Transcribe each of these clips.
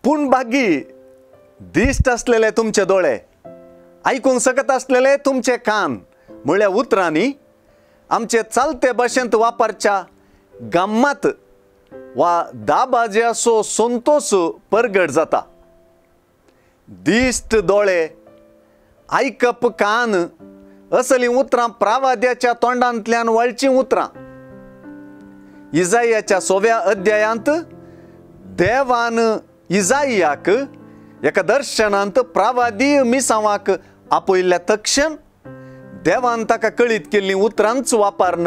पूण भागी दिश्ट आसलेले तुमचे दोळे, आयकूंक शकत आसलेले तुमचे कान म्हळ्या उतरांनी आमचे चालते भाशेंत वापरच्या गम्मात वा दाबाज्याचो संतोश परगट जाता। दिश्ट दोळे, आयकप कान असलीं उतरां प्रावाद्याच्या तोंडांतल्यान वळचीं उतरां। इजायाच्या 6व्या अध्यायांत देवान इजायाक एका दर्शनांत प्रावादी मिसांवाक आपयल्ल्या तक्षण देवान ताका कळीत केल्लीं उतरांच वापरून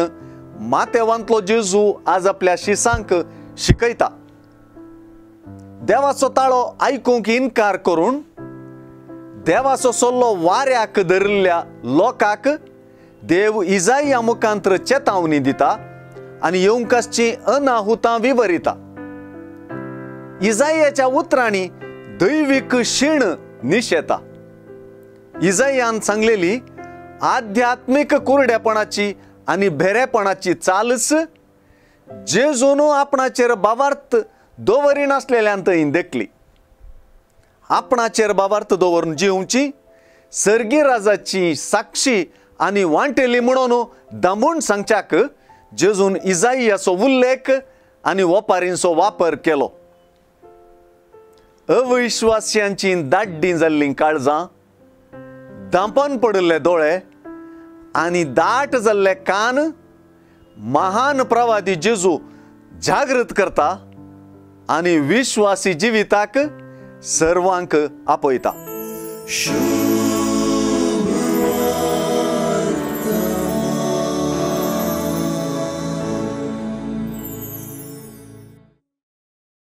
मातेवांतलो जेजू आज आपल्या शिसांक शिकयता। देवाचो ताळो आयकूंक इनकार करून देवाचो सल्लो वाऱ्याक धरिल्ल्या लोकांक देव इजाया मुखांतर चेतावणी दिता आनी येवंक आसची अनाहुतां विवरिता। इजायाच्या उतरांनी दैवीक शीण निशेता। इजायान सांगलेली आध्यात्मीक कुरडेपणाची आनी भेरेपणाची चालच जेजून आपणाचेर भावार्थ दवरिनासलेल्यान थंय देखली। आपणाचेर भावार्थ दवरून जिवची सर्गी राजाची साक्षी आनी वांटेली म्हणून दामून सांगच्याक जेजून इजायाचो उल्लेख आनी वपारींचो वापर केलो। अविश्वास्यांची दाड्डीं जाल्लीं काळजां, दांपन पडिल्ले दोळे आनी दाट जाल्ले कान महान प्रवादी जेजू जागृत करता आनी विश्वासी जिविताक सर्वांक आपयता।